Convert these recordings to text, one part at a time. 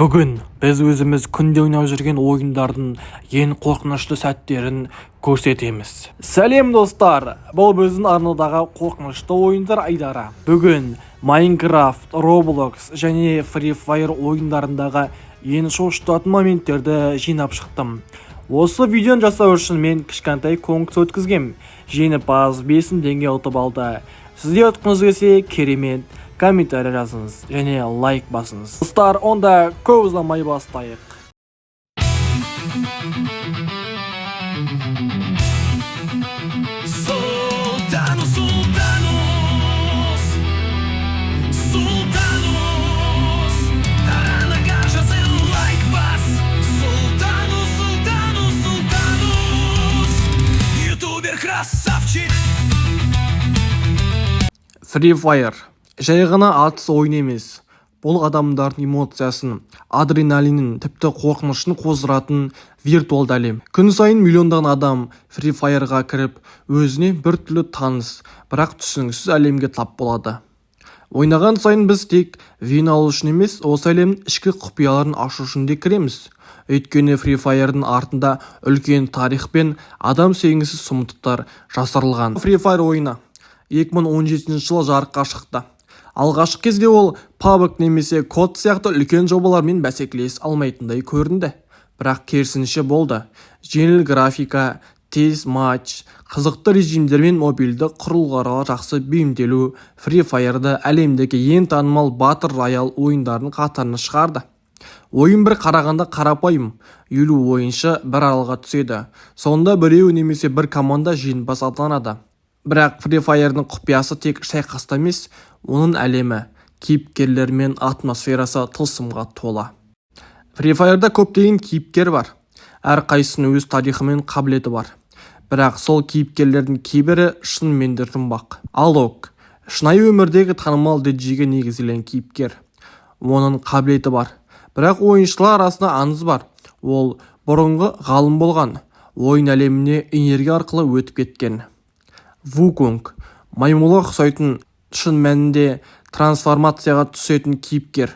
Бүгін біз өзіміз күнде ойнап жүрген ойындардың ең қорқынышты сәттерін көрсетеміз. Сәлем, достар! Бұл біздің арнадағы қорқынышты ойындар айдары. Бүгін Майнкрафт, Roblox және Free Fire ойындарындағы ең шошытатын моменттерді жинап шықтым. Осы видеоны жасау үшін мен кішкентай конкурс өткізгем. Жеңімпаз 5000 теңге ұтып алды. Сізде ұтқыңыз келсе, керемет, комментарий жазыңыз және лайк басыңыз. Достар, онда көп ұзамай бастайық. Султанус, Султанус, Султанус, Таранаға жазыл лайк бас. Султанус, Султанус, Султанус, ютубер красавчик. Free Fire жай ғана атыс ойыны емес. Бұл адамдардың эмоциясын, адреналинін, тіпті қорқынышын қоздыратын виртуалды әлем. Күн сайын миллиондаған адам Free Fire'ға кіріп, өзіне біртүрлі таныс, бірақ түсініксіз әлемге тап болады. Ойнаған сайын біз тек вин алу үшін емес, осы әлемнің ішкі құпияларын ашу үшін де кіреміз. Өйткені Free Fire'дың артында үлкен тарих пен адам сенгісіз сұмдықтар жасырылған. Free Fire ойыны 2017 жылы жарыққа шықты. Алғашқы кезде ол PUBG немесе COD сияқты үлкен жобалармен бәсекелесе алмайтындай көрінді. Бірақ керісінше болды. Жеңіл графика, тез матч, қызықты режимдер мен мобильді құрылғыларға жақсы бейімделу Free Fire'ды әлемдегі ең танымал Battle Royale ойындарының қатарына шығарды. Ойын бір қарағанда қарапайым. 50 ойыншы бір аралға түседі. Сонда біреуі немесе бір команда жеңімпаз атанады. Бірақ Free Fire'дың құпиясы тек шайқаста емес, оның әлемі, кейіпкерлері мен атмосферасы тылсымға тола. Free Fire'да көптеген кейіпкер бар. Әрқайсысының өз тарихы мен қабілеті бар. Бірақ сол кейіпкерлердің кейбірі шынымен де жұмбақ. Алок шынайы өмірдегі танымал диджейге негізделген кейіпкер. Оның қабілеті бар. Бірақ ойыншылар арасында аңыз бар. Ол бұрынғы ғалым болған, ойын әлеміне энергия арқылы өтіп кеткен. Вуконг маймылға ұқсайтын, шын мәнінде трансформацияға түсетін кейіпкер.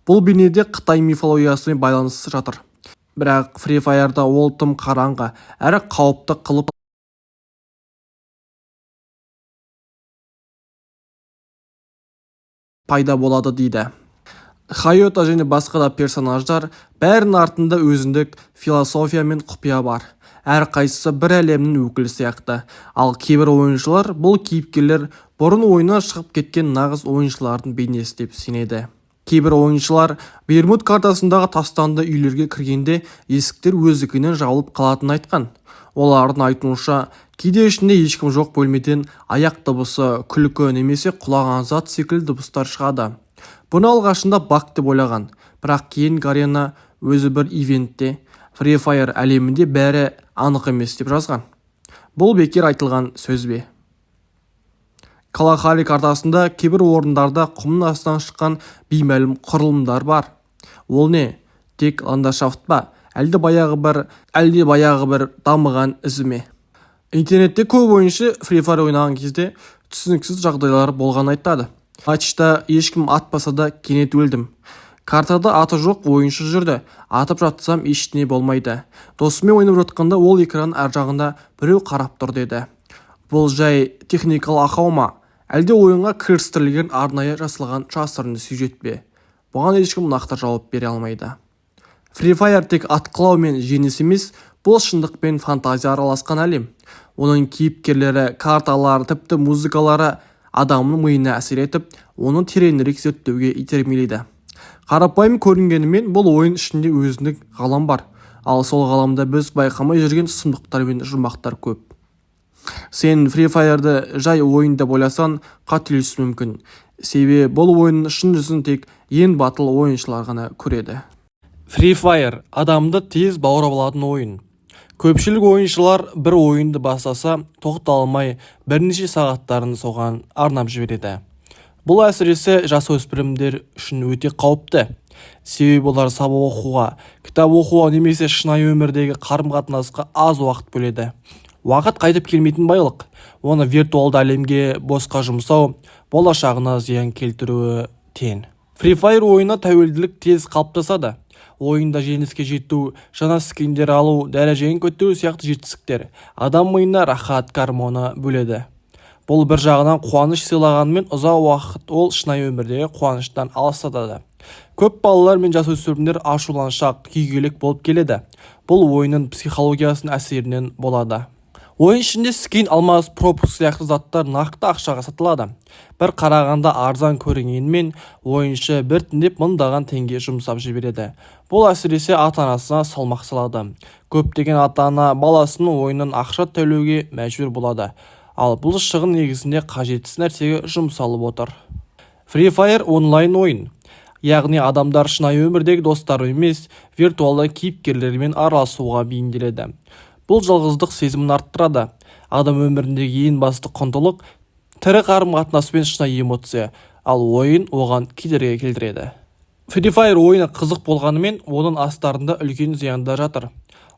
Бұл бейнеде Қытай мифологиясымен байланысты жатыр. Бірақ Free Fire'да ол тым қараңғы әрі қауіпті қылып пайда болады дейді. Хайота және басқа да персонаждар, бәрінің артында өзіндік философия мен құпия бар. Әрқайсысы бір әлемнің өкілі сияқты. Ал кейбір ойыншылар бұл кейіпкерлер бұрын ойыннан шығып кеткен нағыз ойыншылардың бейнесі деп сенеді. Кейбір ойыншылар Бермуд картасындағы тастанды үйлерге кіргенде есіктер өздігінен жабылып қалатынын айтқан. Олардың айтуынша, кейде ішінде ешкім жоқ бөлмеден аяқ дыбысы, күлкі немесе құлаған зат секілді дыбыстар шығады. Бұны алғашында баг деп ойлаған, бірақ кейін Гарена өзі бір ивентте «Free Fire әлемінде бәрі анық емес» деп жазған. Бұл бекер айтылған сөз бе? Калахари картасында кейбір орындарда құмның астынан шыққан беймәлім құрылымдар бар. Ол не? Тек ландшафт па, әлде баяғы бір дамыған ізі ме? Интернетте көп ойыншы Free Fire ойнаған кезде түсініксіз жағдайлар болғанын айтады. Матчта ешкім атпаса да, кенет өлдім. Картада аты жоқ ойыншы жүрді. Атып жатсам, ештеңе болмайды. Досыммен ойнап жатқанда ол экранның ар жағында біреу қарап тұр деді. Бұл жай техникалық ақау ма, әлде ойынға кірістірілген арнайы жасалған жасырын сюжет пе? Бұған ешкім нақты жауап бере алмайды. Free Fire тек атқылау мен жеңіс емес, бұл шындық пен фантазия араласқан әлем. Оның кейіпкерлері, карталары, тіпті музыкалары адамның миына әсер етіп, оны тереңірек зерттеуге итермелейді. Қарапайым көрінгенімен, бұл ойын ішінде өзіндік ғалам бар. Ал сол ғаламда біз байқамай жүрген сұмдықтар мен жұмбақтар көп. Сен Free Fire'ды жай ойын деп ойласаң, қателесуің мүмкін. Себебі бұл ойынның шын жүзін тек ең батыл ойыншылар ғана көреді. Free Fire адамды тез баурап алатын ойын. Көпшілік ойыншылар бір ойынды бастаса, тоқтата алмай, бірнеше сағаттарын соған арнап жібереді. Бұл әсіресе жасөспірімдер үшін өте қауіпті. Себебі олар сабақ оқуға, кітап оқуға немесе шынайы өмірдегі қарым-қатынасқа аз уақыт бөледі. Уақыт қайтып келмейтін байлық. Оны виртуалды әлемге босқа жұмсау болашағына зиян келтіруі тең. Free Fire ойынына тәуелділік тез қалыптасады. Ойында жеңіске жету, жаңа скиндер алу, дәрежені көтеру сияқты жетістіктер адам миына рахат гормоны бөледі. Бұл бір жағынан қуаныш сыйлағанымен, ұзақ уақыт ол шынайы өмірдегі қуаныштан алыстатады. Көп балалар мен жасөспірімдер ашуланшақ, күйгелек болып келеді. Бұл ойынның психологиясының әсерінен болады. Ойын ішінде скин, алмаз, пропуск сияқты заттар нақты ақшаға сатылады. Бір қарағанда арзан көрінгенімен, ойыншы біртіндеп мыңдаған теңге жұмсап жібереді. Бұл әсіресе ата-анасына салмақ салады. Көптеген ата-ана баласының ойыннан ақша төлеуге мәжбүр болады. Ал бұл шығын негізінде қажетсіз нәрсеге жұмсалып отыр. Free Fire онлайн ойын. Яғни адамдар шынайы өмірдегі достарымен емес, виртуалды кейіпкерлермен араласуға бейімделеді. Бұл жалғыздық сезімін арттырады. Адам өміріндегі ең басты құндылық – тірі қарым-қатынас пен шынайы эмоция, ал ойын оған кедергі келтіреді. Free Fire ойыны қызық болғанымен, оның астарында үлкен зияндар жатыр.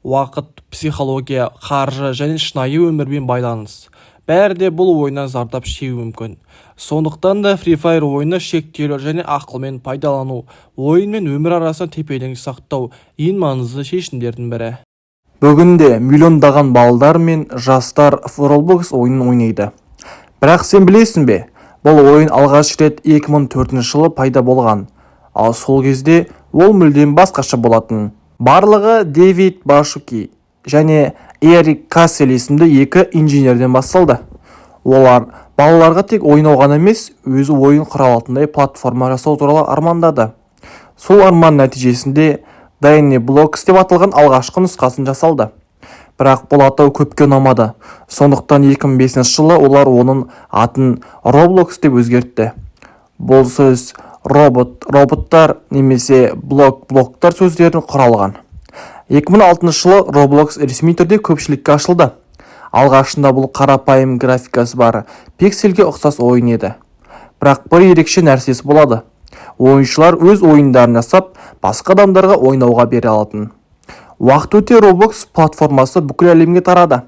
Уақыт, психология, қаржы және шынайы өмірмен байланыс. Бәрі де бұл ойыннан зардап шегуі мүмкін. Сондықтан да Free Fire ойыны шектеулі және ақылмен пайдалану, ойын мен өмір арасында тепе-теңдік сақтау ең маңызды шешімдердің бірі. Бүгінде миллиондаған балалар мен жастар Roblox ойынын ойнайды. Бірақ сен білесің бе, бұл ойын алғаш рет 2004 жылы пайда болған. Ал сол кезде ол мүлдем басқаша болатын. Барлығы Дэвид Башуки және Эрик Кассель есімді екі инженерден басталды. Олар балаларға тек ойнау ғана емес, өзі ойын құра алатындай платформа жасау туралы армандады. Сол арман нәтижесінде Tiny Blocks деп аталған алғашқы нұсқасын жасалды. Бірақ бұл атау көпке ұнамады. Сондықтан 2005 жылы олар оның атын Roblox деп өзгертті. Бұл сөз робот, роботтар немесе блок, блоктар сөздерінен құралған. 2006 жылы Roblox ресми түрде көпшілікке ашылды. Алғашында бұл қарапайым графикасы бар пиксельге ұқсас ойын еді. Бірақ бір ерекше нәрсесі болады. Ойыншылар өз ойындарын жасап, басқа адамдарға ойнауға бере алатын. Уақыт өте Roblox платформасы бүкіл әлемге тарады.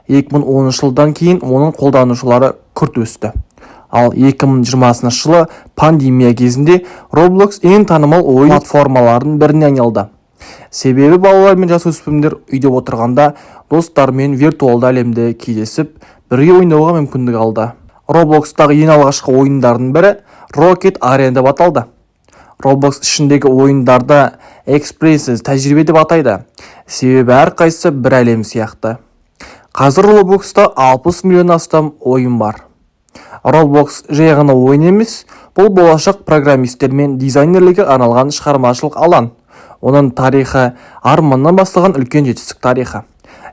2010 жылдан кейін оның қолданушылары күрт өсті. Ал 2020 жылы пандемия кезінде Roblox ең танымал ойын платформаларының біріне айналды. Себебі балалар мен жасөспірімдер үйде отырғанда достарымен виртуалды әлемде кездесіп, бірге ойнауға мүмкіндік алды. Robloxтағы ең алғашқы ойындардың бірі Rocket Arena деп аталды. Roblox ішіндегі ойындарды Experience, тәжірибе деп атайды. Себебі әрқайсысы бір әлем сияқты. Қазір Robloxта 60 миллион астам ойын бар. Roblox жай ғана ойын емес, бұл болашақ программисттер мен дизайнерлерге арналған шығармашылық алаң. Оның тарихы арманнан басталған үлкен жетістік тарихы.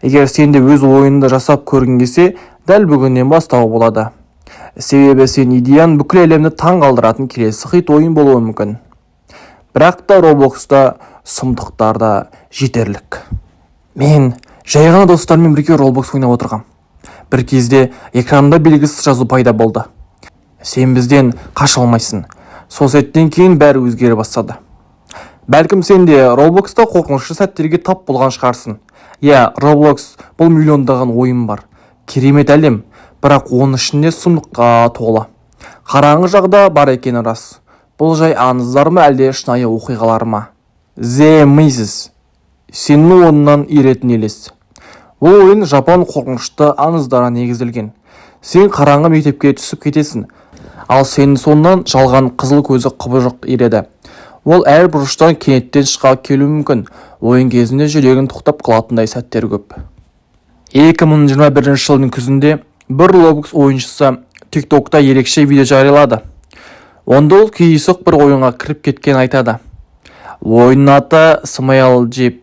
Егер сен де өз ойыныңды жасап көргің келсе, дәл бүгіннен бастауға болады. Себебі сен идеяң бүкіл әлемді таң қалдыратын келесі хит ойын болуы мүмкін. Бірақ та Robloxта сұмдықтар да жетерлік. Мен жай ғана достарыммен бірге Roblox ойнап отырғам. Бір кезде экранда белгісіз жазу пайда болды. «Сен бізден қаша алмайсың». Сол сәттен кейін бәрі өзгере бастады. Бәлкім, сен де Robloxта қорқынышты сәттерге тап болған шығарсың. Иә, Roblox бұл миллиондаған ойын бар керемет әлем, бірақ оның ішінде сұмдыққа толы. Қараңғы жағы да бар екені рас. Бұл жай аңыздар ма, әлде шынайы оқиғалар ма? The Maze. Сенің орнынан еретін елес. Бұл ойын жапон қорқынышты аңыздарына негізделген. Сен қараңғы мектепке түсіп кетесің, ал сенің соңынан жалған қызыл көзі құбыжық ереді. Ол әр бұрыштан кенеттен шыға келуі мүмкін. Ойын кезінде жүрегің тоқтап қалатындай сәттер көп. 2021 жылдың күзінде бір Roblox ойыншысы TikTokта ерекше видео жариялады. Онда ол кездейсоқ бір ойынға кіріп кеткенін айтады. Ойынның аты Smile Jeep,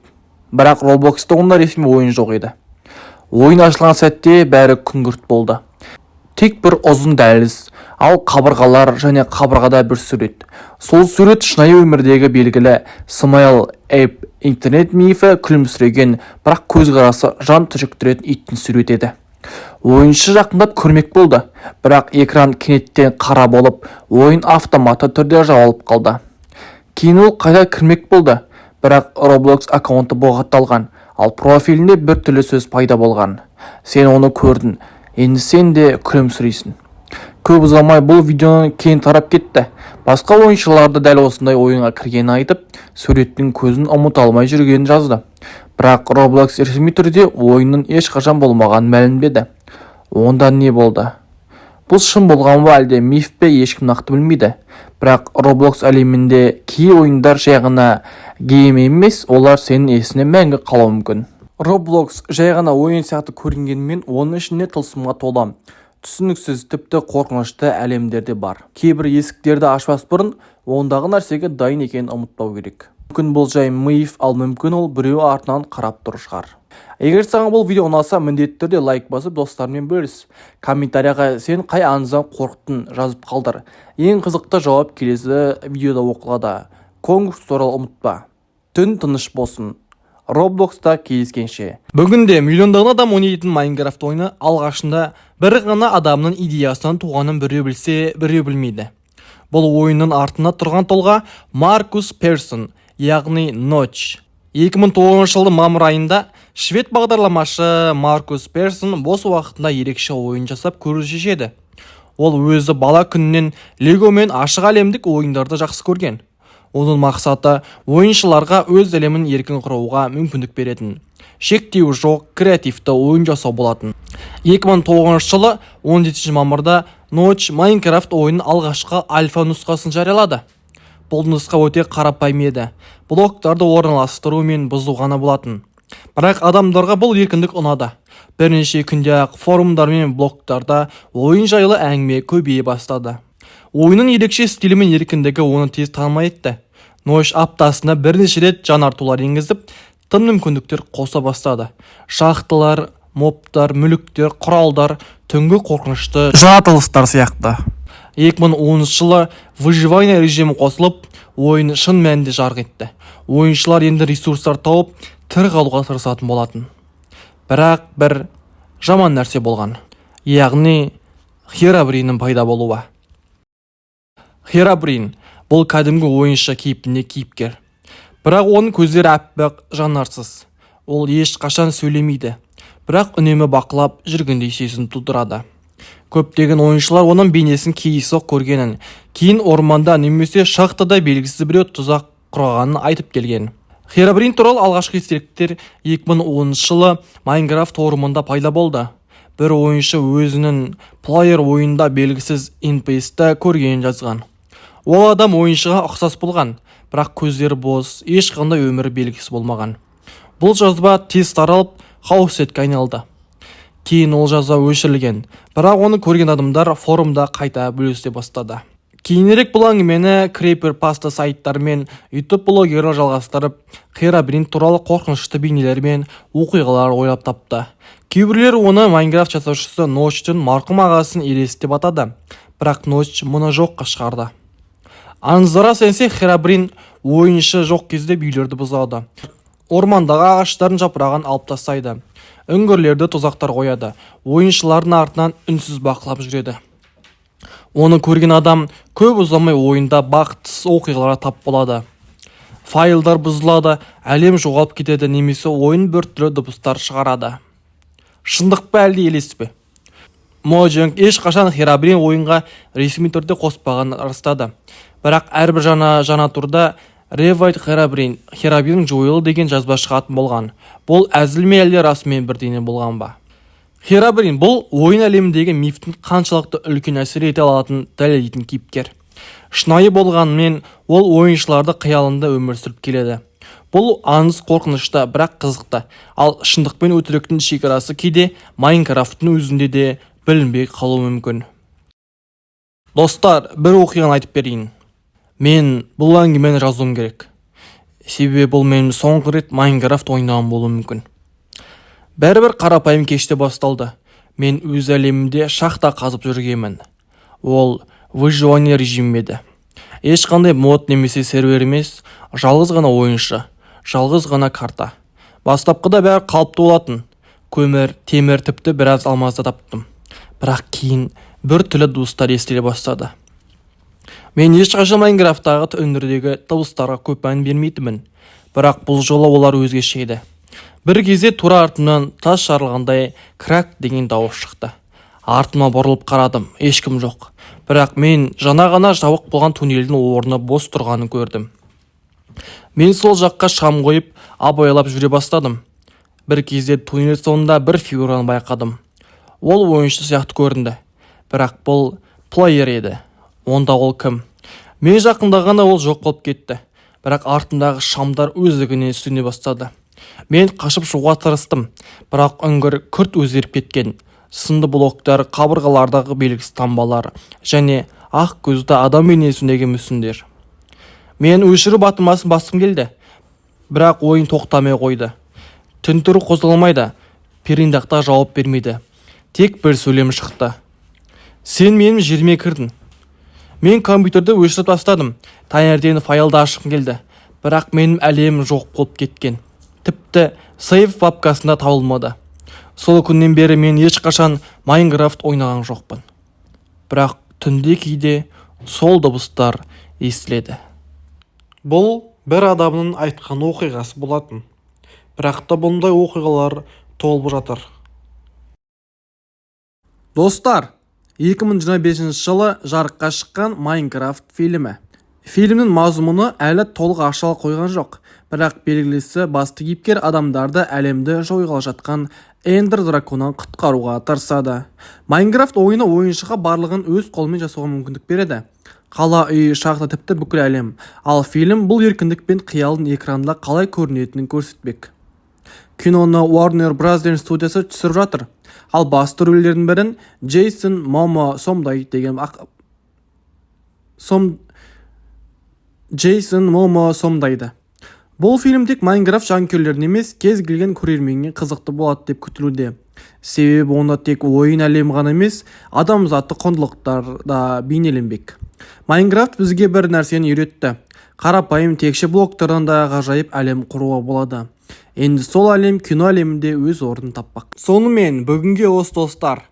бірақ Robloxта онда ресми ойын жоқ еді. Ойын ашылған сәтте бәрі күңгірт болды. Тек бір ұзын дәліз, ал қабырғалар және қабырғада бір сурет. Сол сурет шынайы өмірдегі белгілі Smile Ape интернет мифі, күлімсіреген, бірақ көзқарасы жан түршіктіретін иттің суреті еді. Ойыншы жақындап көрмек болды, бірақ экран кенеттен қара болып, ойын автоматты түрде жабылып қалды. Кейін ол қайта кірмек болды, бірақ Roblox аккаунты бұғатталған, ал профилінде бір түрлі сөз пайда болған: «Сен оны көрдің, енді сен де күлімсірейсің». Көп ұзамай бұл видеоны кең тарап кетті. Басқа ойыншылар да дәл осындай ойынға кіргенін айтып, суреттің көзін ұмыта алмай жүргенін жазды. Бірақ Roblox ресми түрде ойынның ешқашан болмағанын мәлімдеді. Онда не болды? Бұл шын болған ба, әлде миф пе, ешкім нақты білмейді. Бірақ Roblox әлемінде кей ойындар жай ғана гейм емес, олар сенің есіңде мәңгі қалуы мүмкін. Roblox жай ғана ойын сияқты көрінгенімен, оның ішінде тылсымға толы, түсініксіз, тіпті қорқынышты әлемдер де бар. Кейбір есіктерді ашпас бұрын ондағы нәрсеге дайын екенін ұмытпау керек. Мүмкін, бұл жай миф, ал мүмкін, ол біреу артынан қарап тұр шығар. Егер саған бұл видео ұнаса, міндетті түрде лайк басып, достарыңмен бөліс. Комментарияға сен қай аңыздан қорықтың, жазып қалдыр. Ең қызықты жауап келесі видеода оқылады. Конкурс туралы ұмытпа. Түн тыныш болсын. Роблокста кездескенше. Бүгінде миллиондаған адам ойнайтын Майнкрафт ойыны алғашында бір ғана адамның идеясынан туғанын біреу білсе, біреу білмейді. Бұл ойынның артында тұрған тұлға Маркус Персон, яғни Нотч. 2009 жылдың мамыр айында швед бағдарламашы Маркус Персон бос уақытында ерекше ойын жасап көруді шешеді. Ол өзі бала күнінен лего мен ашық әлемдік ойындарды жақсы көрген. Оның мақсаты ойыншыларға өз әлемін еркін құруға мүмкіндік беретін, шектеуі жоқ креативті ойын жасау болатын. 2009 жылы 17 мамырда Нотч Майнкрафт ойынның алғашқы альфа нұсқасын жариялады. Бұл нұсқа өте қарапайым еді, блоктарды орналастыру мен бұзу ғана болатын. Бірақ адамдарға бұл еркіндік ұнады. Бірнеше күнде-ақ форумдар мен блогтарда ойын жайлы әңгіме көбейе бастады. Ойынның ерекше стилі мен еркіндігі оны тез танымал етті. Нотч аптасына бірнеше рет жаңартулар енгізіп, тың мүмкіндіктер қоса бастады: шахталар, мобтар, мүліктер, құралдар, түнгі қорқынышты жаратылыстар сияқты. 2010 жылы выживание режимі қосылып, ойын шын мәнінде жарқ етті. Ойыншылар енді ресурстар тауып, тірі қалуға тырысатын болатын. Бірақ бір жаман нәрсе болған, яғни Херабриннің пайда болуы. Херабрин бұл кәдімгі ойыншы кейпінде кейіпкер, бірақ оның көздері аппақ, жанарсыз. Ол ешқашан сөйлемейді, бірақ үнемі бақылап жүргендей сезім тудырады. Көптеген ойыншылар оның бейнесін кездейсоқ көргенін, кейін орманда немесе шахтада белгісіз біреу тұзақ құрғанын айтып келген. Херабрин туралы алғашқы естеліктер 2010 жылы Майнкрафт форумында пайда болды. Бір ойыншы өзінің плеер ойында белгісіз NPC-ті көргенін жазған. Ол адам ойыншыға ұқсас болған, бірақ көздері бос, ешқандай өмір белгісі болмаған. Бұл жазба тез таралып, қауесетке айналды. Кейін ол жазба өшірілген, бірақ оны көрген адамдар форумда қайта бөлісе бастады. Кейінірек бұл әңгімені крипипаста сайттары мен YouTube блогері жалғастырып, Херабрин туралы қорқынышты бейнелер мен оқиғалар ойлап тапты. Кейбіреулер оны Майнкрафт жасаушысы Нотчтың марқұм ағасының елесі деп атады, бірақ Нотч мұны жоққа шығарды. Аңыздарға сенсек, Херабрин ойыншы жоқ кезде үйлерді бұзады, ормандағы ағаштардың жапырағын алып тастайды, үңгірлерде тұзақтар қояды, ойыншылардың артынан үнсіз бақылап жүреді. Оны көрген адам көп ұзамай ойында бақытсыз оқиғаларға тап болады: файлдар бұзылады, әлем жоғалып кетеді немесе ойын біртүрлі дыбыстар шығарады. Шындық па, әлде елес пе? Mojang ешқашан Херабрин ойынға ресми түрде қоспағанын растады, бірақ әрбір жаңа жаңартуда «Revive Herobrine», «Херабрин жойылды» деген жазба шығатын болған. Бұл әзіл ме, әлде расымен бірдеңе болған ба? Херабрин бұл ойын әлеміндегі мифтің қаншалықты үлкен әсер ете алатынын дәлелдейтін кейіпкер. Шынайы болғанымен, ол ойыншыларды қиялында өмір сүріп келеді. Бұл аңыз қорқынышты, бірақ қызықты. Ал шындық пен өтіріктің шекарасы кейде Майнкрафттың өзінде де білінбей қалуы мүмкін. Достар, бір оқиғаны айтып берейін. Мен бұл әңгімені жазуым керек, себебі бұл менің соңғы рет Майнкрафт ойнауым болуы мүмкін. Бәрібір қарапайым кеште басталды. Мен өз әлемімде шахта қазып жүргенмін. Ол выживание режимі еді, ешқандай мод немесе сервер емес, жалғыз ғана ойыншы, жалғыз ғана карта. Бастапқыда бәрі қалыпты болатын: көмір, темір, тіпті біраз алмаз да таптым. Бірақ кейін бір түрлі дыбыстар естіле бастады. Мен ешқашан Майнкрафттағы үңгірдегі дыбыстарға көп мән бермейтінмін, бірақ бұл жолы олар өзгеше еді. Бір кезде тура артымнан тас жарылғандай «крак» деген дауыс шықты. Артыма бұрылып қарадым, ешкім жоқ. Бірақ мен жаңа ғана жабық болған туннельдің орны бос тұрғанын көрдім. Мен сол жаққа шам қойып, абайлап жүре бастадым. Бір кезде туннель соңында бір фигураны байқадым. Ол ойыншы сияқты көрінді, бірақ бұл плеер еді. Онда ол кім? Мен жақындағанда, ол жоқ болып кетті, бірақ артымдағы шамдар өздігінен сөне бастады. Мен қашып шығуға тырыстым, бірақ үңгір күрт өзгеріп кеткен: сынды блоктар, қабырғалардағы белгісіз таңбалар және ақ көзді адам бейнесіндегі мүсіндер. Мен өшіру батырмасын басқым келді, бірақ ойын тоқтамай қойды. Тінтуір қозғалмайды, пернетақта жауап бермейді. Тек бір сөйлем шықты: «Сен менің жеріме кірдің». Мен компьютерді өшіріп тастадым. Таңертең файлды ашқым келді, бірақ менің әлемім жоқ болып кеткен. Тіпті save папкасында табылмады. Сол күннен бері мен ешқашан Майнкрафт ойнаған жоқпын, бірақ түнде кейде сол дыбыстар естіледі. Бұл бір адамның айтқан оқиғасы болатын, бірақ та бұндай оқиғалар толып жатыр, достар. 2025 жылы жарыққа шыққан Майнкрафт фильмі. Фильмнің мазмұны әлі толық ашыла қойған жоқ, бірақ белгілісі, басты кейіпкер адамдарды әлемді жойғалы жатқан Эндер драконнан құтқаруға тырысады. Майнкрафт ойыны ойыншыға барлығын өз қолымен жасауға мүмкіндік береді: қала, үй, шахта, тіпті бүкіл әлем. Ал фильм бұл еркіндік пен қиялдың экранда қалай көрінетінін көрсетпек. Киноны Warner Bros. Студиясы түсіріп жатыр, ал басты рөлдердің бірін Джейсон Момоа сомдайды деген ақ... сом Джейсон Момоа сомдайды. Бұл фильм тек Майнкрафт жанкүйерлеріне емес, кез келген көрерменге қызықты болады деп күтілуде, себебі онда тек ойын әлемі ғана емес, адамзаттық құндылықтар да бейнеленбек. Майнкрафт бізге бір нәрсені үйретті: қарапайым текше блоктардан да ғажайып әлем құруға болады. Енді сол әлем кино әлемінде өз орнын таппақ. Сонымен, бүгінге осы, достар.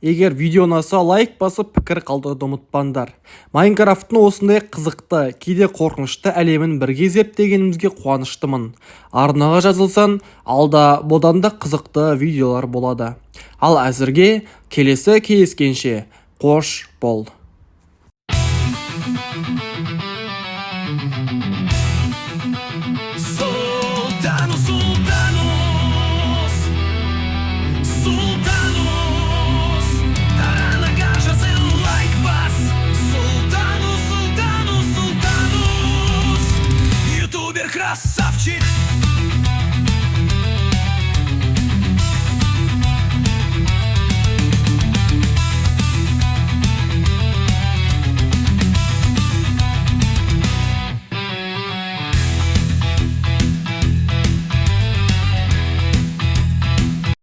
Егер видео ұнаса, лайк басып, пікір қалдыруды ұмытпаңдар. Майнкрафттың осындай қызықты, кейде қорқынышты әлемін бірге зерттегенімізге қуаныштымын. Арнаға жазылсаң, алда бұдан да қызықты видеолар болады. Ал әзірге келесі кездескенше, қош бол.